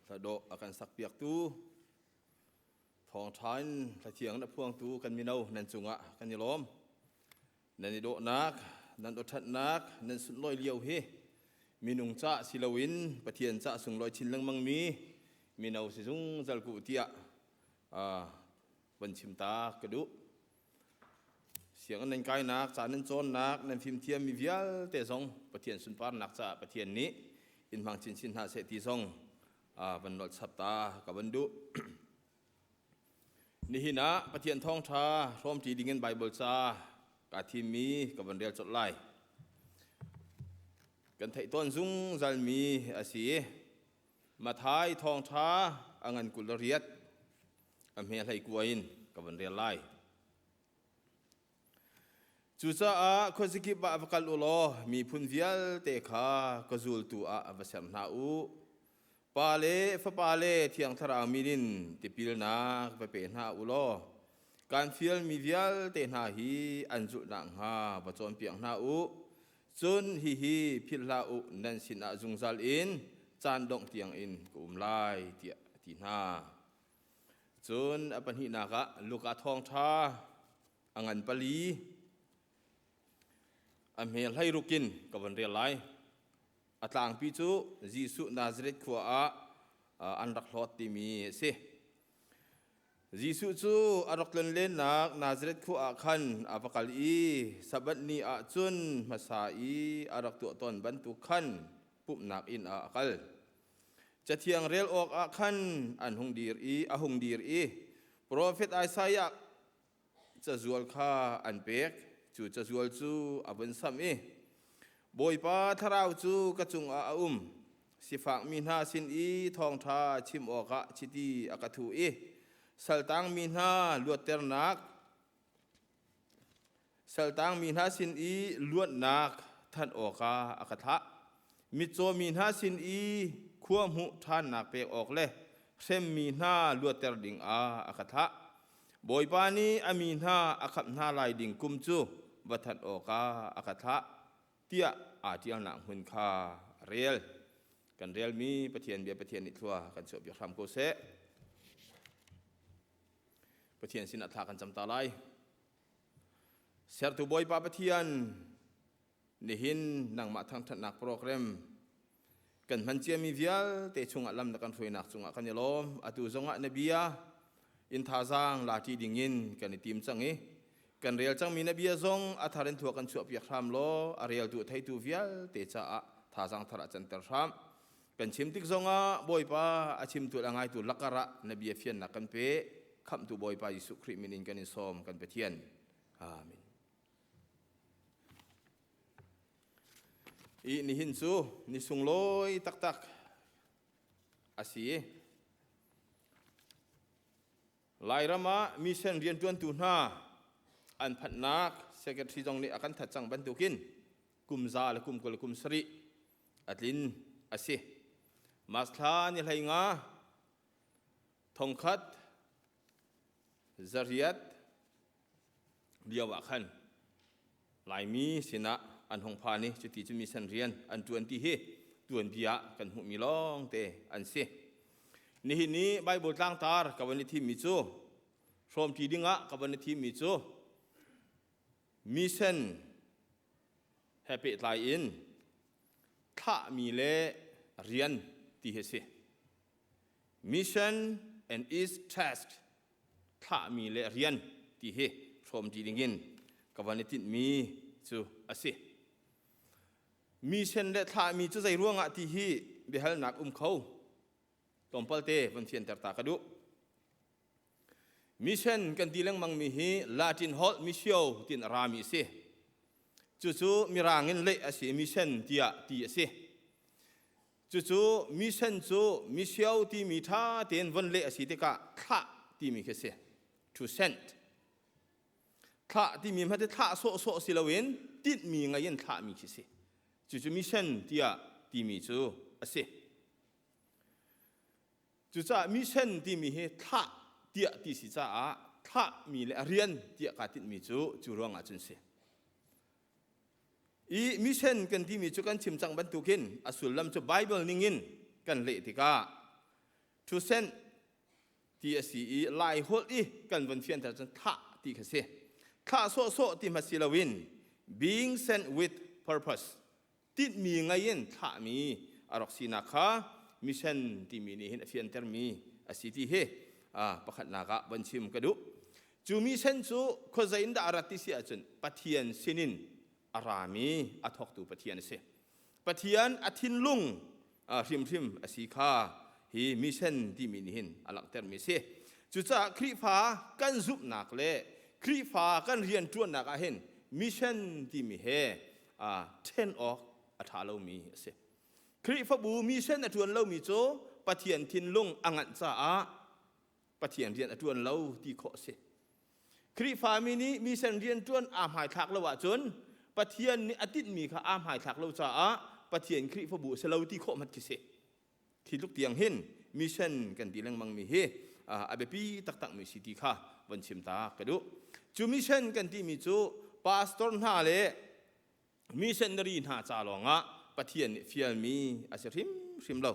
Hladawh a kan sakpiaktu thawngṭha in hlathiang na phuangtu kan mino nan cungah kan i lawm. Nan i dawhnak, nan awṭhatnak, nan sunlawi lio hi minung ca si loin Pathian ca sunglawi chin lengmang mi mino si zungzal ku tiah van chim ta ka duh. Sianginn nan kainak, ca nan cawnnak, nan fimthiammi vialte zong Pathian sunparnak caah Pathian nih in hmang chinchin hna seh ti zong van nolh chap ta ka van duh. Nihin ah Pathian thawngṭha hrawmṭi dingin Baibal ca kaa thimmi ka van rel colh lai. Kan theih tawn zungzalmi a si. Mathai thawngṭha a ngan 28 a hme hlei kua in ka van rel lai. Cucaah khuazakip ah va kal u law miphun vialte kha ka zultu ah va ser hna u. Pa le Fapa le Thiang Thlarau min in tipilnak va pe hna u law kaan fialmi vialte hna hi an zulh nakhnga va cawnpiak hna u. Cun hihi philh hlah u, nan sinah zungzal in caan dongh tiangin ka um lai, tiah a ti hna. Cun a pahnihnak ah Luka thawngṭha a ngan pali a hme 16 in ka von rel lai. A tlangpi cu Jesuh Nazareth khua ah an rak hlawt timi a si. Jesuh cu a rak tlonlennak Nazareth khua ah khan a va kal i Sabbath ni ah cun hmasa i a rak tuah tawn bantuk khan pumhnak inn ah a kal. Cathiang rel awkah khan an hung dir i a hung dir i profet Isaiah cazual kha an pek. Cu cazual cu a vun samh i Bawipa thlarau cu ka cungah a um. Sifakmi hna sin i thawngṭha chim awkah chiti a ka thuh i saltangmi hna luatternak Saltangmi hna sin i luatnak thanh awkah a ka thlah. Mitcawmi hna sin i khua hmuh ṭhannak pek awk le hremmi hna luatter dingah a ka thlah. Bawipa nih a mi hna a khamh hna lai ding kum cu va thanh awkah a ka thlah, tiah aa ṭialnak hmun kha a rel. Kan relmi Pathian bia Pathian nih thlua kan chuahpiak hram ko seh. Pathian sinah thla kan cam ta lai. Sertu Bawipa Pathian, nihin nangmah thangṭhatnak program kan hman ciami vialte chungah lam na kan hruainak cungah kan i lawm. Atu zongah na bia in thazaang lati dingin kan i tim cang i kan rel cangmi na bia zong a thar in thua kan chuahpiak hram law a reltu theitu vialte caah thazaang thar ah canter hram. Kan chim tik zongah Bawipa a chimtu le a ngaitu lakar ah na bia fiannak kan pe. Khamhtu Bawipa Jesuh Khrih min in kan in sawm kan Pathian. Amen. I nihin cu ni sunglawi taktak a si. Lairam ah mission rianṭuantu hna an phanhnak secretary zong nih a kan that cang bantukin kum za le kum 20 le kum sarih a tlin a si. March thla ni 15 1800 lio ah khan Laimi sinah an hung phan i cuti cu mission rian an ṭuan ti hi tuanbia ah kan hmuhmi lawngte an si. Nihin i Baibal tlangtar ka van i thimmi cu hrawmṭi dingah ka van i thimmi cu mission he pehtlai in thlahmi le rian ti hi a si. Mission and its task thlahmi le rian ti hi hrawmṭi dingin ka van i tinhmi cu a si. Mission le thlahmi cu zei ruangah ti hi biahalnak um kho. Tlawmpal te van fianter ta ka duh. Mission kan ti lengmangmi hi Latin holh missio tiin a rami a si. Cucu Mirang in leh a si mission tiah ti a si. Cucu mission cu missio timi ṭha tein von leh a si tikah thlah timi khi a si. To send. Thlah timi hmanh thlah sawhsawh si loin tinhmi ngei in thlahmi khi si. Cucu mission tiah timi cu a si. Cucaah mission timi hi thlah tiah ti si caah thlahmi le a rian tiah kaa tinhmi cu cu ruangah cun si. I mission kan timi cu kan chim cang bantukin a sullam cu Bible ningin kan leh tikah. To send ti a si i Lai holh i kan vun fianter cun thlah ti kha si. Thlah sawhsawh ti hmanh si loin being sent with purpose tinhmi ngei in thlahmi a rak sinak kha mission timi nih hin a fiantermi a si ti hi pakhatnak ah von chim ka duh. Cu mission cu khuazei in dah a rat ti si ahcun Pathian sinin a rami a thawktu Pathian a si. Pathian a thinlung hrimhrim a si kha hi mission timi nih hin a langhtermi a si. Cucaah Khrihfa kan zumhnak le Khrihfa kan rianṭuannak ah hin mission timi he ṭhen awk a ṭha lomi a si. Khrihfabu mission a ṭuan lomi cu Pathian thinlung a nganh caah Pathian rian a ṭuan lo ti khawh a si. Khrihfami nih mission rian ṭuan aa hmaithlak lo ahcun Pathian nih a tinhmi kha aa hmaithlak lo caah Pathian Khrihfabu a si lo ti khawh hmanh khi si. Khi tluk tiang hin mission kan ti lengmangmi hi a biapi taktakmi si ti kha von chim ta ka duh. Cu mission kan timi cu pastor hna le missionary hna ca lawngah Pathian nih fialmi a si hrimhrim lo.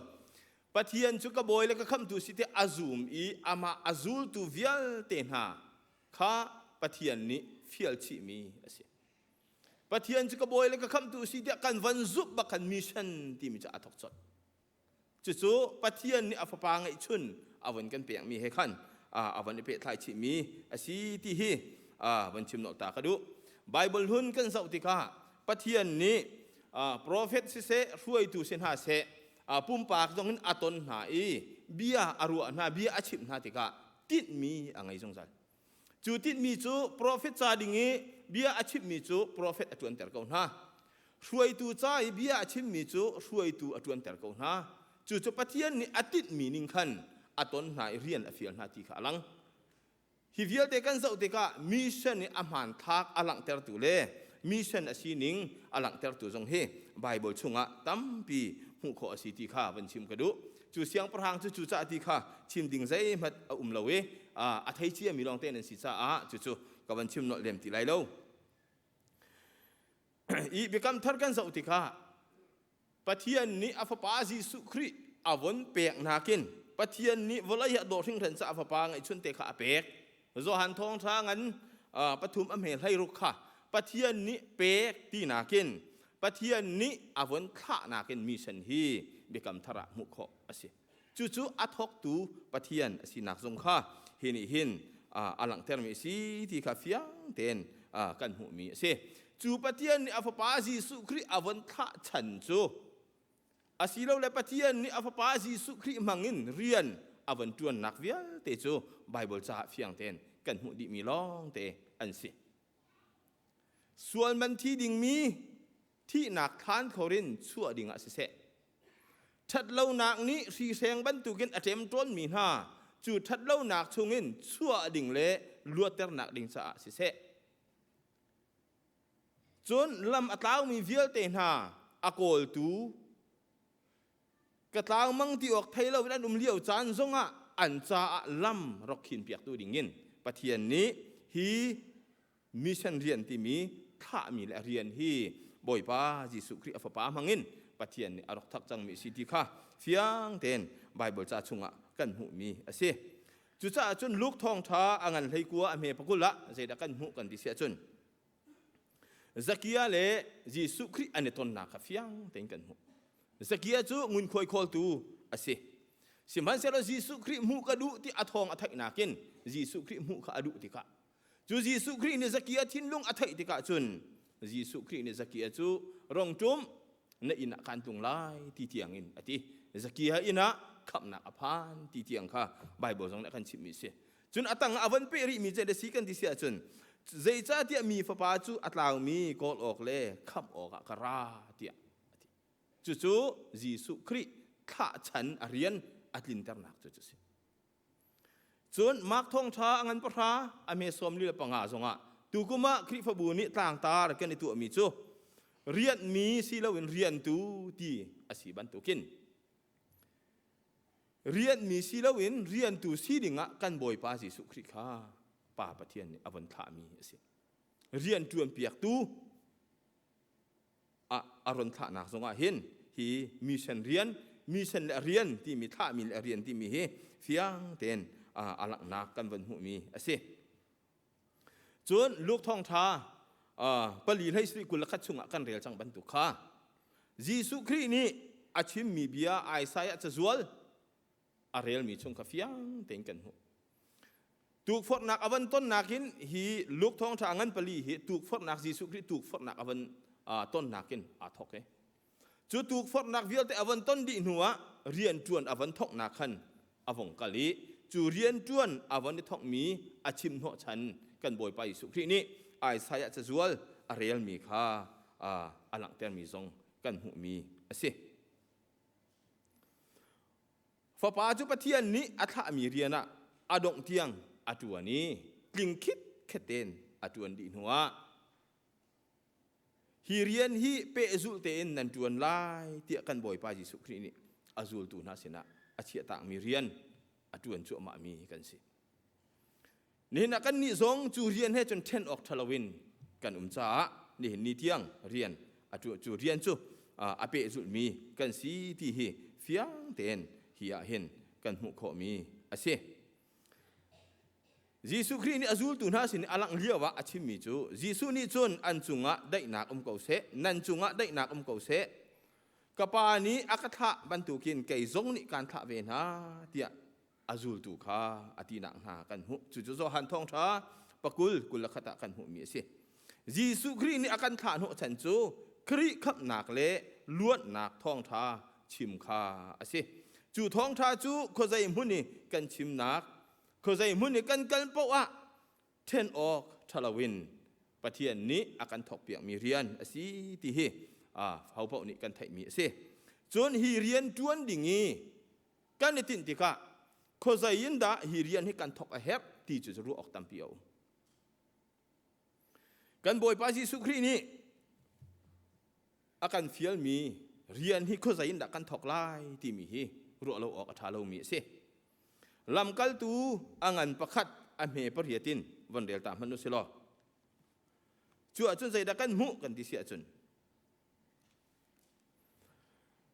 Pathian cu ka bawi le ka khamhtu si ti a zum i amah a zultu vialte hna kha Pathian nih fial chihmi a si. Pathian cu ka bawi le ka khamhtu si tiah kan van zumh bak khan mission timi cu a thok colh. Cucu Pathian nih a fapa ngeihchun a von kan pekmi he khan a von i pehthlai chihmi a si ti hi von chim nolh ta ka duh. Bible hun kan zoh tikah Pathian nih profet siseh, hruaitu si hna seh, pumpak zong in a ton hna i bia a ruah hna, bia a chimh hna tikah tinhmi a ngei zungzal. Cu tinhmi cu profet ca ding i bia a chimmi cu profet a ṭuanter ko hna. Hruaitu ca i bia a chimmi cu hruaitu a ṭuanter ko hna. Cucu Pathian nih a tinhmi ning khan a ton hna i rian a fial hna ti kha a lang. Hi vialte kan zoh tikah mission i a hmanthlak a langhtertu le mission a sining a langhtertu zong hi Bible chungah tampi hmuh khawh a si ti kha van chim ka duh. Cu siangpahrang cu cucah ti kha chim ding zeihmanh a um lo i a thei ciami lawngte nan si caah cucu ka van chim nolh lem ti lai lo. I biakam thar kan zoh tikah Pathian nih a fapa Jesuh Khrih a von pek nakin Pathian nih vawlei ah dawh hringhran ca a fapa ngeihchun te kha a pek. Johan thawngṭha ngan pathum a hme hleiruk kha Pathian nih pek ti nakin Pathian nih a von thlah nakin mission hi biakam thar ah hmuh khawh a si. Cucu a thawktu Pathian a sinak zong kha hi nih hin a langhtermi a si ti kha fiang tein kan hmuhmi a si. Cu Pathian nih a fapa Jesuh Khrih a von thlah chan cu asilole Pathian nih a fapa Jesuh Khrih hmangin rian a von ṭuannak vialte cu Baibal caah fiang tein kan hmuh dihmi lawngte an si. Sual man thi dingmi thihnak thlan khorin chuah dingah siseh, ṭhatlonak nih hrihreng bantukin a ṭemṭawnmi hna cu ṭhatlonak chungin chuah ding le luatternak ding caah siseh, cun lam a tlaumi vialte hna a kawltu ka tlau mang ti awk thei loin an um lio caan zongah an caah lam rak khinpiaktu dingin Pathian nih hi mission rian timi thlahmi le rian hi Bawipa Jesuh Khrih a fapa hmangin Pathian nih a rak thak cangmi a si ti kha fiang tein Bible ca chungah kan hmuhmi a si. Cucaah cun Luke thawngṭha a ngan hleikua a hme pakul ah zeidah kan hmuh kan ti si ahcun Zakia le Jesuh Khrih an i tonnak kha fiang tein kan hmuh. Zakia cu ngunkhuai khawltu a si. Sihmanhsehlaw Jesuh Khrih hmuh ka duh ti a thawng a theih nakin Jesuh Khrih hmuh kha a duh tikah cu Jesuh Khrih nih Zakia thinlung a theih tikah cun Jesuh Khrih nih Zakia cu rong ṭum na inn ah kaan tlung lai ti tiang in a ti. Zakia inn ah khamhnak a phan ti tiang kha Bible zong nih a kan chimhmi a si. Cun a tang ah a von peh rihmi cu a si kan ti si ahcun zeicahtiah mi fapa cu a tlaumi kawl awk le khamh awkah ka ra tiah a ti. Cucu Jesuh Khrih thlah chan a rian a tlinternak cu a si. Cun Mark thawngṭha a ngan pahra a hme 45 zongah tukum ah Khrihfabu nih tlangtar kan i tuahmi cu rianhmi si loin riantu ti a si bantukin rianhmi si loin riantu si dingah kan Bawipa Jesuh Khrih kha Pa Pathian nih a von thlahmi a si. Rian ṭuanpiaktu ah a ron thlahnak zongah hin hi mission rian mission le rian timi thlahmi le rian timi hi fiang tein a langhnak kan von hmuhmi a si. Cun Luke thawngṭha pali hlei sarih 21 chungah kan rel cang bantuk kha Jesuh Khrih nih a chimmi bia Isaiah cazual a relmi chung kha fiang tein kan hmuh. Tukforhnak a van tonnak in hi Luke thawngṭha ngan pali hi tukforhnak Jesuh Khrih tukforhnak a van tonnak in aa thawk i cu tukforhnak vialte a van ton dih hnu ah rianṭuan a van thawknak khan a vong kal i cu rianṭuan a van i thawkmi a chim hnawhchan kan Bawipa Jesuh Khrih nih Isaiah cazual a relmi kha a langhtermi zong kan hmuhmi a si. Fapa cu Pathian nih a thlahmi rian ah a dongh tiang a ṭuan i tling khitkhet tein a ṭuan dih hnuah hi rian hi pehzulh tein nan ṭuan lai tiah kan Bawipa Jesuh Khrih nih a zultu hna sinah a chiahtakmi rian a ṭuan cuahmahmi kan si. Nihin ah kannih zong cu rian he cun ṭhen awk ṭha loin kan um caah nihin ni tiang rian a cu rian cu a pehzulhmi kan si ti hi fiang tein hi ah hin kan hmuh khawhmi a si. Jesuh Khrih nih a zultu hna sin a langh lio ah a chimmi cu Jesuh nih cun an cungah daihnak um ko seh, nan cungah daihnak um ko seh. Ka Pa nih a ka thlah bantukin kei zong nih kaan thlah ve hna tiah a zultu kha a tinak hna kan hmuh. Cucu Johan thawngṭha pakul 21 ah kan hmuhmi a si. Jesuh Khrih nih a kan thlah hnawhchan cu Khrih khamhnak le luatnak thawngṭha chim kha a si. Cu thawngṭha cu khuazei hmun i kan chimnak, khuazei hmun i kan kal paoh ah ṭhen awk ṭha loin Pathian nih a kan thawkpiakmi rian a si ti hi ho paoh nih kan theihmi a si. Cun hi rian ṭuan ding i kan i tinh tikah khuazei in dah hi rian hi kan thawk a herh ti cu ruah awk tampi a um. Kan Bawipa Jesuh Khrih nih a kan fialmi rian hi khuazei in dah kan thawk lai timi hi ruah lo awk a ṭha lomi a si. Lamkaltu a ngan pakhat a hme pariat in von rel ta hmanh u si law cu ahcun zeidah kan hmuh kan ti si ahcun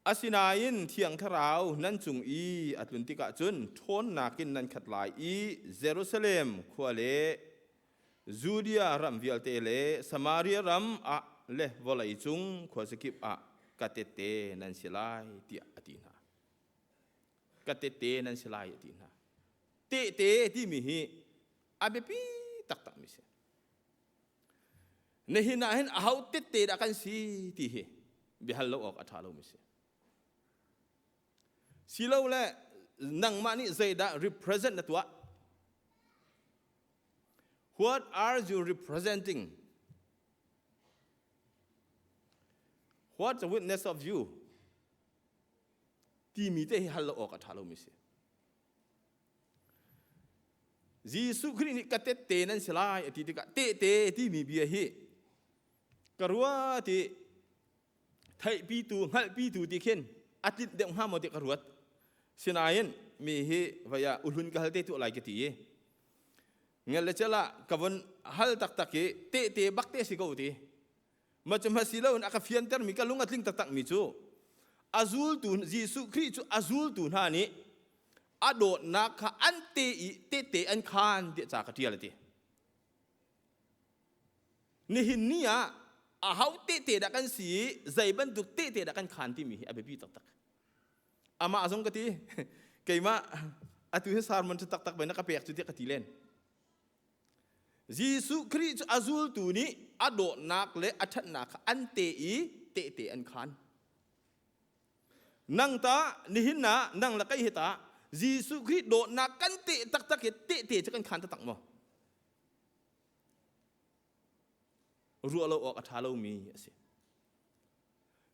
Asinain Thiang Thlarau nan cung i a tlun tikah cun ṭhawnnak in nan khat lai i Jerusalem khua le Judea ram vialte le Samaria ram ah le vawlei cung khuazakip ah ka tehte nan si lai tiah a ti hna. Ka tehte nan si lai a ti hna. Tehte timi hi a biapi taktakmi si. Nihin ah hin aho tette dah kan si ti hi biahal lo awk a ṭha lomi si. Silole nangmah nih zeidah represent na tuah? What are you representing? What's the witness of you? Timi te hi hal lo awk a ṭha lomi si. Jesuh Khrih nih ka tette nan si lai a ti tikah tehte timi bia hi ka ruat i theihpitu hngalhpitu ti khin a tlinh deuh hnga maw ti ka ruat. Sinain mi hi vei ah uhlun ka hal te tuah lai ka ti i ngel le cel ah ka von hal taktak i tehte bak te si ko ti. Ma cu hma si loin a ka fiantermi ka lung a tling taktakmi cu a zultu Jesuh Khrih cu a zultu hna nih a dawtnak kha an te i tehte an khaan tiah ca ka ṭial a ti. Nihin ni ah aho tehte dah kan si i zei bantuk tehte dah kan khaan timi hi a biapi taktak. Amah zong ka ti keimah atu hi sermon ṭha taktak bai na ka pek cu tiah ka ti len. Jesuh Khrih cu a zultu nih a dawtnak le a ṭhatnak kha an te i tehte an khaan. Nang ta nihin ah nang le kei hi ta Jesuh Khrih dawtnak kan teh taktak hi tehte cu kan khaan taktak maw? Ruah lo awk a ṭha lomi a si.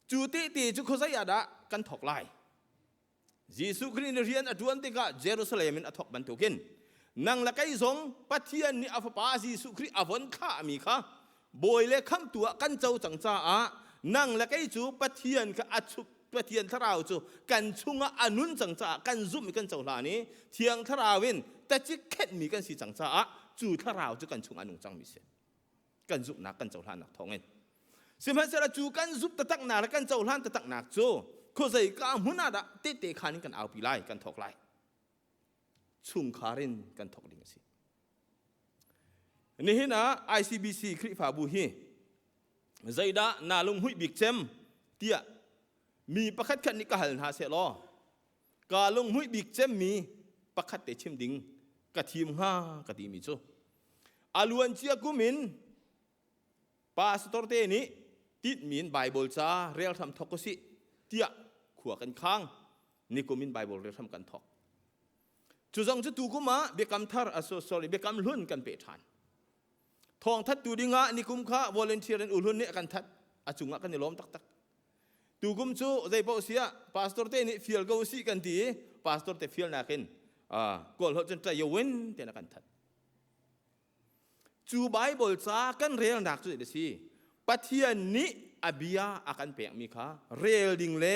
Cu tehte cu khuazei ah dah kan thawk lai? Jesuh Khrih nih rian a ṭuan tikah Jerusalem in a thawk bantukin nang le kei zong Pathian nih a Fapa Jesuh Khrih a von thlahmi kha bawi le khamhtu ah kan co cang caah nang le kei cu Pathian kha a chup Pathian Thlarau cu kan chungah a nun cang caah kan zumh i kan cohlan i Thiang Thlarau in tacik khenhmi kan si cang caah cu Thlarau cu kan chungah a nung cangmi si. Kan zumhnak kan cohlannak thawngin. Sihmanhsehlaw cu kan zumh taktaknak le kan cohlan taktaknak cu Khuazei ka hmun ah dah tehte khaan in kan aupi lai, kan thawk lai? Chungkhar in kan thawk ding a si. Nihin ah ICBC Khrihfabu hi zeidah naa lunghmuih bik cem tiah mi pakhat khat nih ka hal hna seh law ka lunghmuih bik cemmi pakhat te chim ding ka thim hnga ka timi cu a luancia kum in pastor te nih tinhmi in Bible ca rel hram thok usih tiah khua kan khang. Nikum in Bible rel hram kan thok. Cu zong cu tukum ah biakam thar sorry, biakam hlun kan pe ṭhan. Thawng thattu dingah nikum kha volunteer in uhlun nih a kan that, a cungah kan i lawm taktak. Tukum cu zeipaoh siah pastor te nih fial ko usih kan ti i pastor te fial nakin kawl holh cun ṭayowin ten a kan that. Cu Bible ca kan relnak cu a si? Pathian nih a bia a kan pekmi kha rel ding le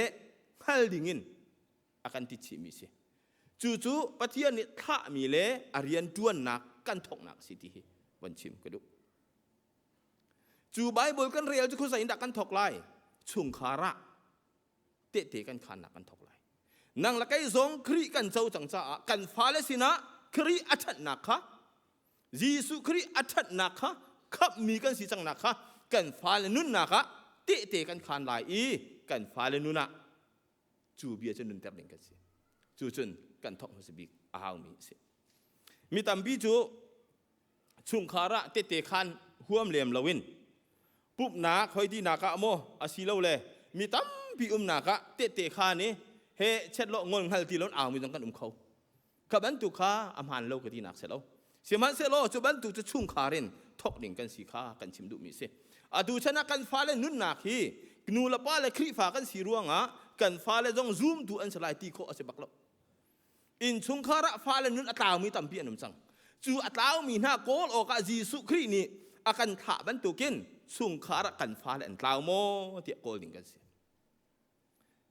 hngal dingin a kan ti chihmi si. Cucu Pathian nih thlahmi le a rian ṭuannak kan thawknak a si ti hi von chim ka duh. Cu Bible kan rel cu khuazei in dah kan thawk lai? Chungkhar ah tehte kan khannak kan thawk lai. Nang le kei zong Khrih kan co cang caah kan fale sinah Khrih a ṭhatnak kha, Jesuh Khrih a ṭhatnak kha, khamhmi kan si cangnak kha kan fale nunnak ah tehte kan khan lai i kan fale nun ah cu bia cu nunter ding kan si. Cu cun kan thawk hmasa bik a haumi a si. Mi tampi cu chungkhar ah tete khan huam lem loin pumhnak hoidinak ah maw asilole mi tampi umnak ah tehte khan i he chet lo ngol hngal ti lon aumi zong kan um kho. Kha bantuk kha a hmaan lo ka tinak si lo. Sihmanhsehlaw cu bantuk cu chungkhar in thawk ding kan si kha kan chim duhmi si. Atu chan ah kan fale nunnak hi nu le pa le Khrihfa kan si ruangah kan fale zong zumtu an si lai ti khawh a si bak lo. Innchungkhar ah fale nun a tlaumi tampi an um cang. Cu a tlaumi hna kawl awkah Jesuh Khrih nih a kan thlah bantukin chungkhar ah kan fale an tlau maw tiah kawl ding kan si.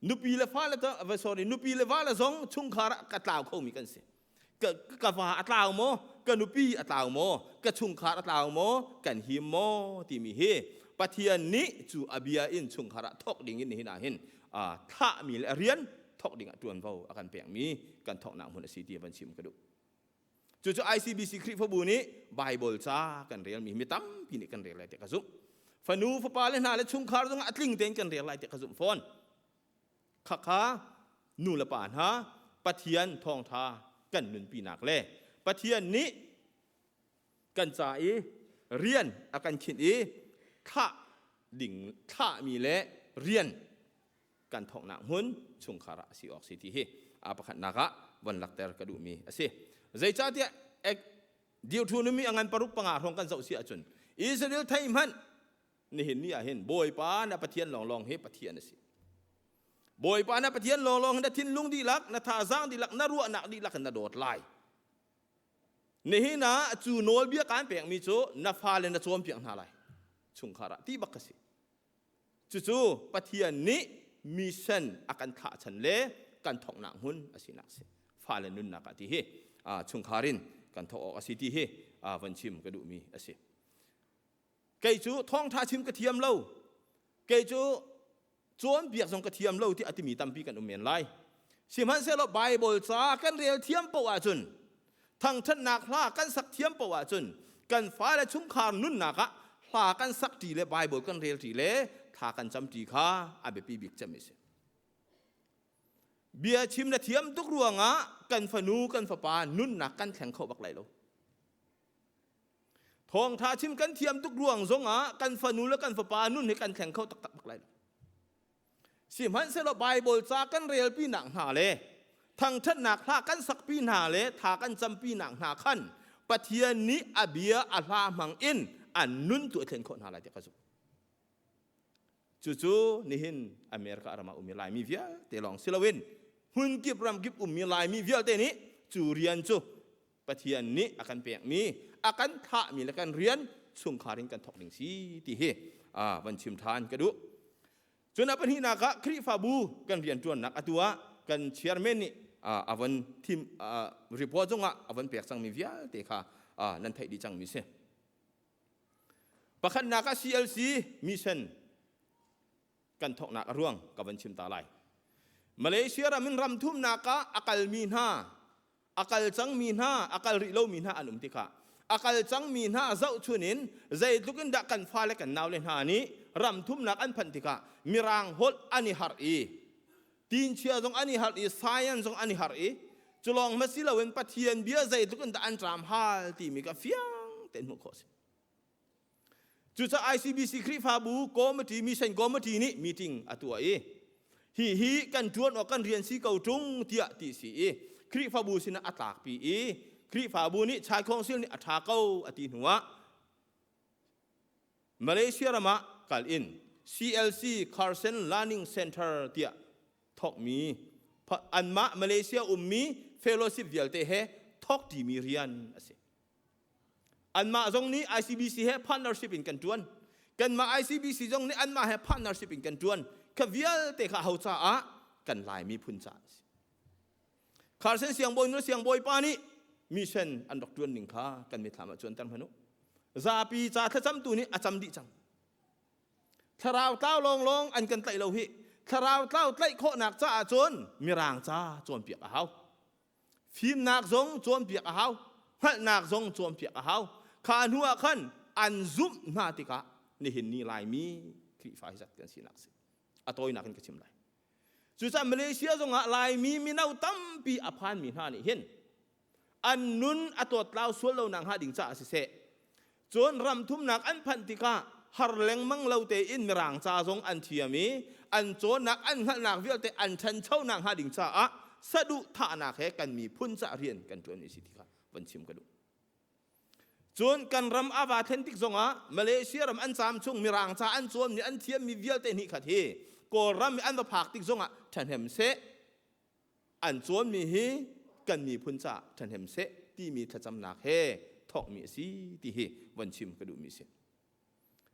Nupi le fale, sorry, nupi le vale zong chungkhar ah ka tlau khomi kan si. Ka va a tlau maw, ka nupi a tlau maw, ka chungkhar a tlau maw, kan him maw timi hi Pathian nih cu a bia in chungkhar ah thawk ding in nihin ah hin thlahmi le rian thawk ding ah ṭuanvo a kan pekmi kan thawknak hmun a si ti van chim ka duh. Cucu ICBC Khrihfabu nih Bible ca kan relmi mi tampi nih kan rel lai tiah ka zumh. Fanu fapa le hna le chungkhar zongah a tling tein kan rel lai tiah ka zumh fawn. Khakha nu le pa hna Pathian thawngṭha kan nunpinak le Pathian nih kan ca i rian a kan khinh i thlah ding thlahmi le rian kan thawknak hmun chungkhar ah a si awk si ti hi a pakhatnak ah von lakter ka duhmi a si. Zeicahtiah Deuteronomy a ngan paruk panga hrawng kan zoh si ahcun Israel thei hmanh, nihin ni ah hin Bawipa na Pathian lawnglawng hi Pathian a si. Bawipa na Pathian lawnglawng hi na thinlung dihlak, na thazaang dihlak, na ruahnak dihlak in na dawt lai. Nihin ah cu nawlbia kaan pekmi cu na fale na cawnpiak hna lai. Chungkhar ah ti bak ka si. Cucu Pathian nih mission a kan thlah chan le kan thawknak hmun a sinak si. Fale nunnak ah ti hi chungkhar in kan thawk awk a si ti hi van chim ka duhmi a si. Kei cu thawngṭha chim ka thiam lo. Kei cu cawnpiak zong ka thiam lo ti a timi tampi kan um men lai. Sihmanhsehlaw Bible ca kan rel thiam paoh ahcun, thangṭhatnak hla kan sak thiam paoh ahcun, kan fale chungkhar nunnak ah hla kan sak ṭi le Bible kan rel ṭi le thla kan cam ṭi kha a biapi bik cem a si. Bia chim na thiam tuk ruangah kan fanu kan fapa nunnak kan thleng kho bak lai lo. Thawngṭha chim kan thiam tuk ruang zongah kan fanu le kan fapa nun hi kan thleng kho taktak bak lai lo. Sihmanhsehlaw Baibal ca kan relpi nak hna le thangṭhatnak hla kan sakpi hna le tha kan campi nak hna khan Pathian nih a bia a hla hmang in an nun tu a thlen khawh hna lai ti ka zumh. Cucu nihin America ram ah ummi Laimi vialte lawng si loin hmunkip ramkip ummi Laimi vialte nih cu rian cu Pathian nih a kan pekmi, a kan thlahmi le kan rian chungkhar in kan thawk ding si ti hi van chim ṭhan ka duh. Cun a pahnihnak ah Khrihfabu kan rianṭuannak atu ah kan chairman nih a von thim report zongah a von pek cangmi vialte kha nan theih dih cangmi si. Pakhatnak ah CLC mission kan thawknak a ruang ka van chim ta lai. Malaysia ram in ram thumnak ah a kalmi hna, a kal cangmi hna, a kal rih lomi hna an um tikah a kal cangmi hna zohchun in zeitluk in dah kan fale kan naule hna nih ram thumnak an phanh tikah mirang holh an i harh i tinchia zong an i harh i science zong an i harh i culawng ma si loin Pathian bia zeitluk in dah an ṭam hal timi ka fiang tein hmuh khawh a si. Cucaah ICBC Khrihfabu committee mission committee nih meeting a tuah i hi hi kan ṭuan awk kan rian si ko ṭung tiah ti si i Khrihfabu sinah a tlakpi i Khrihfabu nih Chai Council nih a ṭha ko a ti hnuah Malaysia ram ah kal in CLC Carson Learning Center tiah thawkmi anmah Malaysia ummi fellowship vialte he thawk ṭimi rian a si. Anmah zong nih ICBC he partnership in kan ṭuan. Kanmah ICBC zong nih anmah he partnership in kan ṭuan. Kha vialte kha ho caah kan Lai miphun caah a si. Carson siangbawi nu siangbawi pa nih mission an rak ṭuan ning kha kan mithlam ah cuanter hmanh u. Zapi ca thlacamtu nih a cam dih cang. Thlarau tlau lawnglawng an kan tlaih lo hi. Thlarau tlau tlaih khawhnak caah cun Mirang ca cawnpiak a hau. Fimnak zong cawnpiak a hau, hngalhnak zong cawnpiak a hau. Kha hnu ah khan an zumh hna tikah nihin ni Laimi Khrihfa hi zat kan sinak si. A tawinak in ka chim lai. Cucaah Malaysia zongah Laimi mino tampi a phanmi hna nih hin an nun a tawtlau sual lo nak hnga ding caah siseh Cun ram thumnak an phanh tikah har lengmang lo tein Mirang ca zong an thiam i an cawnnak an hngalhnak vialte an ṭhanchonak hnga ding caah saduhthahnak he kan miphun ca rian kan ṭuanmi si ti kha van chim ka duh. Cun kan ram a va thlen tik zongah Malaysia ram an caam chung Mirang ca an cawnmi an thiammi vialte hnih khat hi Kawlram i an va phak tik zongah ṭhahnem seh an cawnmi hi kan miphun caah ṭhahnem seh timi thlacamnak he thawkmi a si ti hi von chim ka duhmi a si.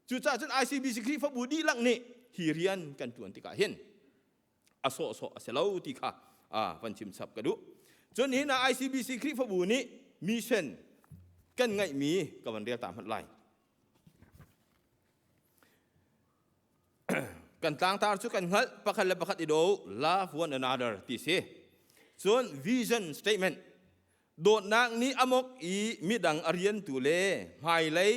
Cucaah cun ICBC Khrihfabu dihlak nih hi rian kan ṭuan tikah hin a sawhsawh a si lo ti kha van chim chap ka duh. Cun hin ah ICBC Khrihfabu nih mission kan ngeihmi ka van rel ta hmanh lai. Kan tlangtar cu kan hngalh pakhat le pakhat i do love one another ti si. Cun vision statement dawtnak nih amok i midang a riantu le hmailei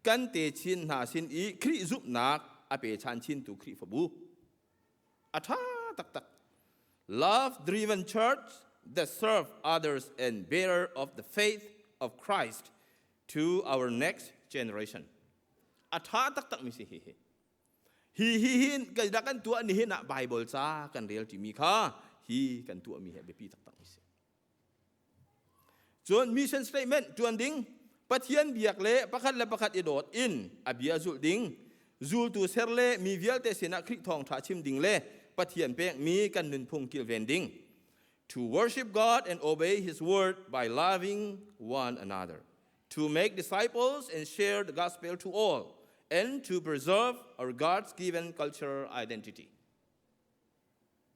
kan te chin hna sin i Khrih zumhnak a pe chan chintu Khrihfabu. A ṭha taktak. Love driven church that serve others and bearer of the faith of Christ to our next generation. A ṭha taktakmi si hi hi. Hi hi hin kan rak kan tuah ni hin ah Bible ca kan rel ṭimi kha hi kan tuahmi he biapi taktakmi si. Cun mission statement ṭuan ding Pathian biak le pakhat le pakhat i dawt in a bia zulh ding, zultu ser le mi vialte sinah Khrih thawngṭha chim ding le Pathian pekmi kan nunphung kilven ding. To worship God and obey His word by loving one another. To make disciples and share the gospel to all, and to preserve our God's given cultural identity.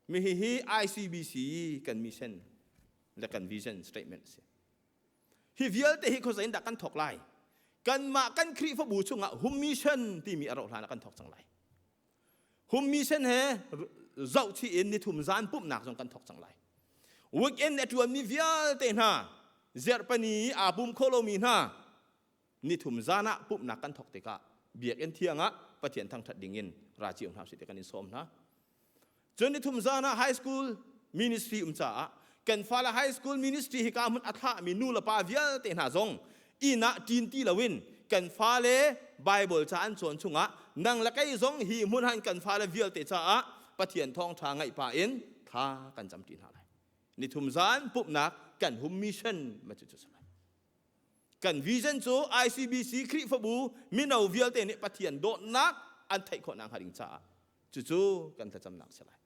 Mi hi hi ICBC kan mission le kan vision statement si. Hi vialte hi khuazei in dah kan thawk lai? Kanmah kan Khrihfabu chungah hum mission timi a rauh hlan ah kan thawk cang lai. Hum mission he zohchih in nithum zan pumhnak zong kan thawk cang lai. Weekend a ṭuanmi vialte hna zerhpani aa pum kho lomi hna nithum zan ah pumhnak kan thawk tikah biakinn thiang ah Pathian thangṭhat dingin ra cio hna usih ti kan in sawm hna. Cun nithum zan ah high school ministry um caah kan fale high school ministry hika hmun a thlahmi nu le pa vialte hna zong inn ah ṭin ti loin kan fale Bible ca an cawn chungah nang le kei zong hi hmun han kan fale vialte caah Pathian thawngṭha ngaih pah in thla kan camṭi hna lai. Nithum zan pumhnak kan hum mission ma cu cu si lai. Kan vision cu ICBC Khrihfabu mino vialte nih Pathian dawtnak an theih khawh nakhnga ding caah cucu kan thlacamnak si lai.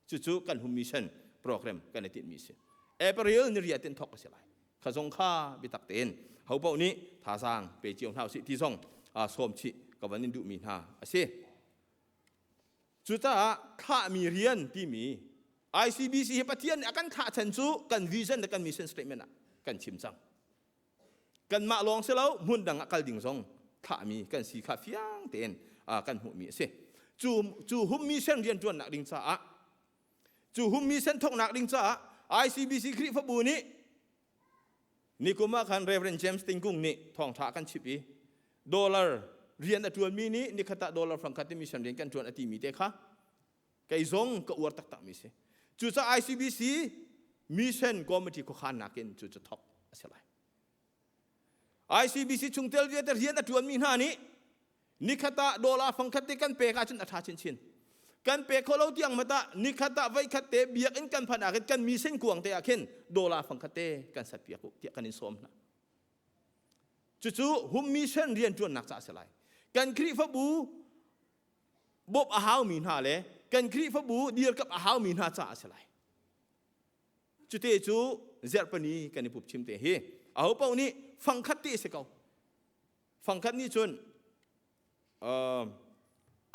Cucu kan hum mission program kan i tinhmi si. April ni riat in thawk a si lai. Kha zong kha biatak tein ho paoh nih thazaang pe cio hna usih ti zong sawm chih ka van in duhmi hna a si. Cucaah thlahmi rian timi ICBC hi Pathian nih a kan thlah chan cu kan vision le kan mission statement ah kan chim cang. Kanmah lawng si lo hmun dang ah kal ding zong thlahmi kan si kha fiang tein kan hmuhmi a si. Cu cu hum mission rianṭuannak ding caah. Cu hum mission thawknak ding caah ICBC Khrihfabu nih nikum ah khan Reverend James Tingkung nih thawngṭha kan chip i dollar rian a ṭuanmi nih nikhat ah dollar fangkhat in mission rian kan ṭuan a timi te kha kei zong ka uar taktakmi si. Cucaah ICBC mission committee khuakhannak in cu cu thawk a si lai. ICBC chungtel vialte rian a ṭuanmi hna nih nikhat ah dollar fangkhat te kan pek ahcun a ṭha chinchin. Kan pek kho lo tiang mat ah nikhat ah voikhat te biakinn kan phanh ah khin kan mission kuang te ah khin dollar fangkhat te kan sat piak u tiah kan in sawm hna. Cucu hum mission rian ṭuannak ca a si lai. Kan Khrihfabu bawmh a haumi hna le kan Khrihfabu dirkamh a haumi hna ca a si lai. Cute cu zerhpani kan i pup chim te hi aho paoh nih fangkhat ti a si ko. Fangkhat nih cun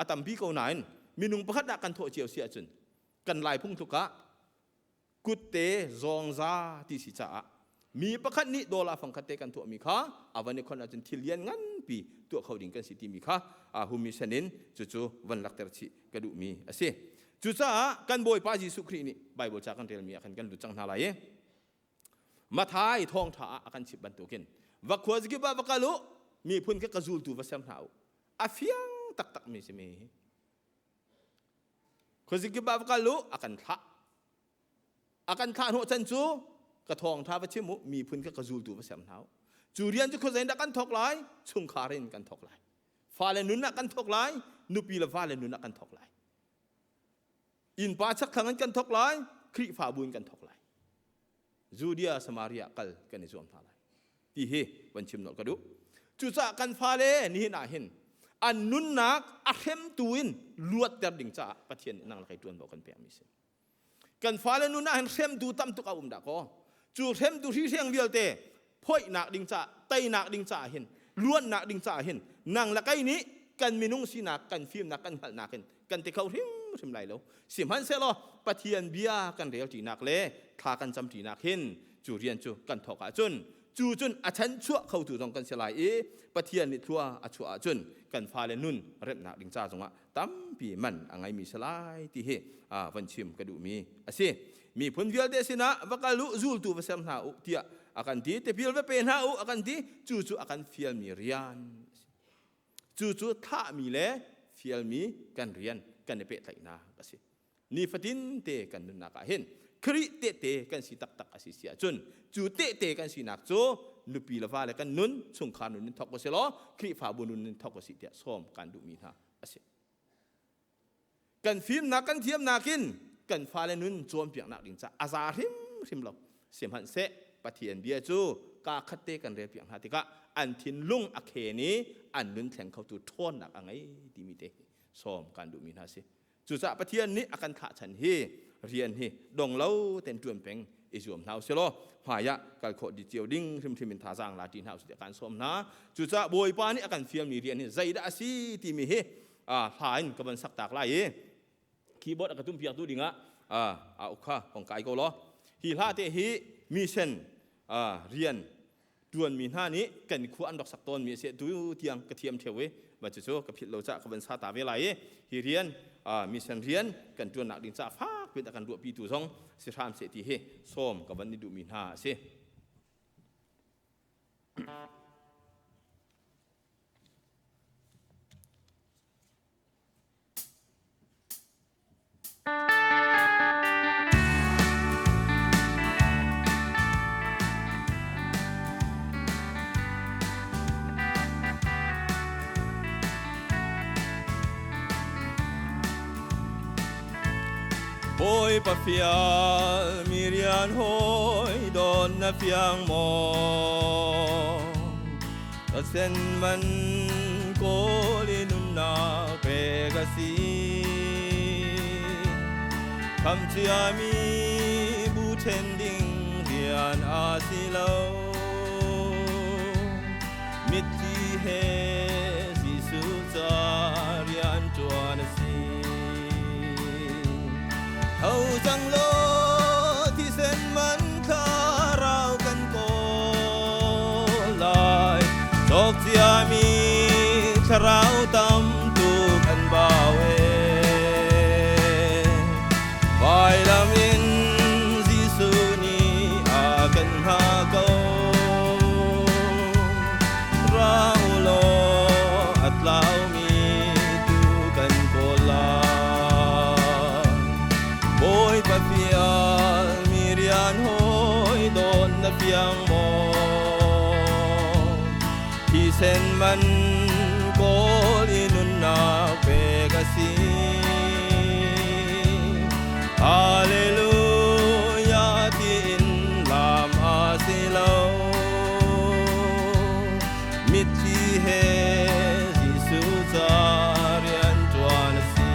a tampi ko nain minung pakhat ah kan thawh cio si ahcun kan lai phung tluk ah kutte zawngza ti si caah mi pakhat nih dollar fangkhat te kan tuahmi kha a van i khon ahcun thil lian nganpi tuah kho ding kan si timi kha humi sen in cucu van lakter chih ka duhmi a si. Cucaah kan Bawipa Jesuh Khrih nih Bible ca kan relmi ah khan kan lut cang hna lai i Mathai thawngṭha ah a kan chimh bantukin va khua zakip ah va kal u, miphun kha ka zultu va ser hna u. A fiang taktakmi si mi hi. Khuazikip ah va kal u, a kan thlah. A kan thlah hnawh chan cu ka thawngṭha va chim u, miphun kha ka zultu va ser hna u. Cu rian cu khuazei in dah kan thawk lai? Chungkhar in kan thawk lai. Fale nun ah kan thawk lai, nupi le vale nun ah kan thawk lai. Innpa chakthlang in kan thawk lai, Khrihfabu in kan thawk lai. Judea, Samaria kal kan i zuam hna lai. Ti hi van chim nolh ka duh. Cucaah kan fale nihin ah hin an nunnak a hremtu in luatter ding caah Pathian nih nang le kei ṭuanvo kan pekmi si. Kan fale nun ah hin hremtu tam tuk a um dah kaw cu hremtu hrihreng vialte phoihnak ding caah teinak ding caah hin luannak ding caah hin nang le kei nih kan minung sinak kan fimnak kan hngalhnak in kan ti kho hrimhrim lai lo. Sihmanhsehlaw Pathian bia kan rel ṭinak le thla kan cam ṭinak hin cu rian cu kan thawk ahcun cu cun a chan chuah khotu zong kan si lai i Pathian nih thlua a chuah ahcun kan fale nun remhnak ding ca zongah tampi man a ngeimi si lai ti hi van chim ka duhmi a si. Miphun vialte sinah va kal u, zultu va ser hna u tiah a kan ti, tipil va pe hna u a kan ti, cu cu a kan fialmi rian a si. Cucu thlahmi le fialmi kan rian kan i pehtlaihnak a si. Nifatin te kan nunnak ah hin Khrih tehte kan si taktak a si si ahcun cu tehte kan sinak cu nupi le vale kan nun, chungkhar nun in thawk u si law Khrihfabu nun in thawk u sih tiah sawm kan duhmi hna a si. Kan fimnak kan thiamnak in kan fale nun cawnpiaknak ding caah a za hrimhrim lo. Sihmanhseh Pathian bia cu kaa khat te kan relpiak hna tikah an thinlung a khen i an nun thleng khotu ṭhawnnak a ngei timi te hi sawm kan duhmi hna si. Cucaah Pathian nih a kan thlah chan hi rian hi dong lo ten ṭuan peng i zuam hna usih law hmai ah kal khawh di cio ding hrimhrim in thazaang la ṭi hna usih tiah kan sawm hna. Cucaah Bawipa nih a kan fialmi rian hi zeidah a si timi hi hla in ka van sak tak lai i keyboard a ka tum piak tu dingah a ukha hong kai ko law hi hla te hi mission rian tuanmi hna nih kan khua an rak sak tawnmi a si. Tu tiang ka thiam theo i va cucu ka philh lo cah ka van sa ta ve lai i hi rian mission rian kan tuannak ding ca fak pin a kan ruahpi tu zong si hram seh ti hi sawm ka van ni duhmi hna a si. Bawipa fial mi rian hawi don na fiang maw? Ka sen man kawl i nunnak pek a si. Kham ciami bu ṭhen ding rian a si lo. Mitthli he Jesuh ca rian ṭuan a si. Tho cang law thisen man thlarau kan kawl lai. Cawk ciami thlarau tam tuk an bau e. Vailam Thisen man kawl i nunnak pek a si. Hallelujah tiin lam a si lo. Mitthli he Jesuh ca rian ṭuan a si.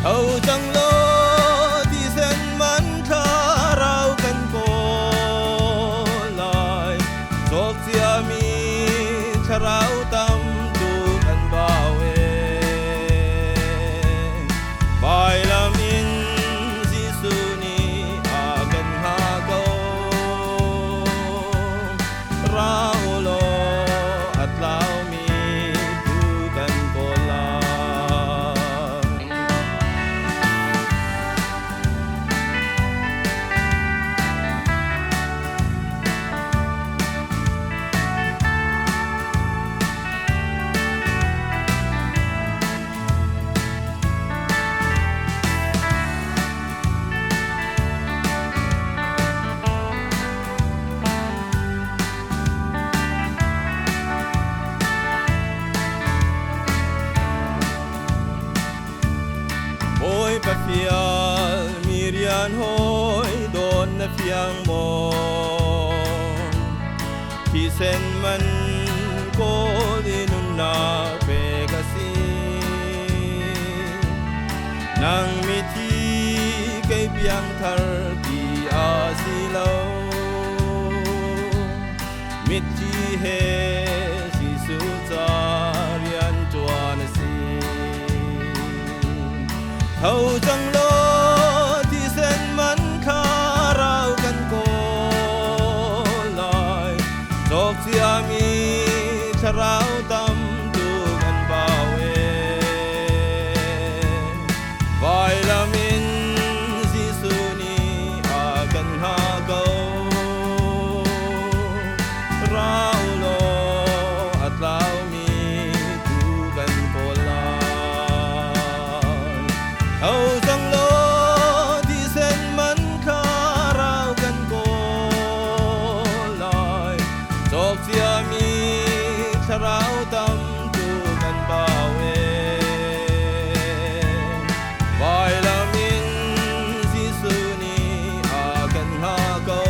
Tho cang law thisen man thlarau kan kawl lai. Cawk ciami thlarau tam tuk an bau e. Vailam in Jesuh nih a kan hngah ko. Ra u law a tlaumi tuu kan kawl lai. Bawipa fial mi rian hawi dawt na fiang maw? Thisen man kawl i nunnak pek a si. Nang mithi kei piangthar ti a si lo. Mitthli he Jesuh ca rian ṭuan a si. Tho cang law thisen man thlarau kan kawl lai. Cawk ciami thlarau tam tuk an bau e. Vailam in Jesuh nih a kan hngah ko. Ra u law a tlaumi tuu kan kawl lai. Tho cang law thisen man thlarau kan kawl lai. Cawk ciami thlarau tam tuk an bau e. Vailam in Jesuh nih a kan hngah ko.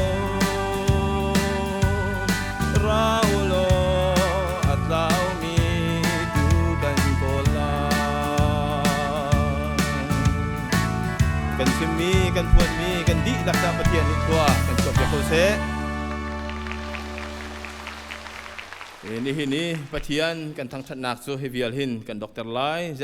Ra u law a tlaumi tuu kan kawl lai. Kan chimmi, kan phuanmi, kan dihlak ca Pathian nih thlua kan chuahpiak ko seh. Nihin i Pathian kan thangṭhatnak cu hi vial hin kan dokter lai.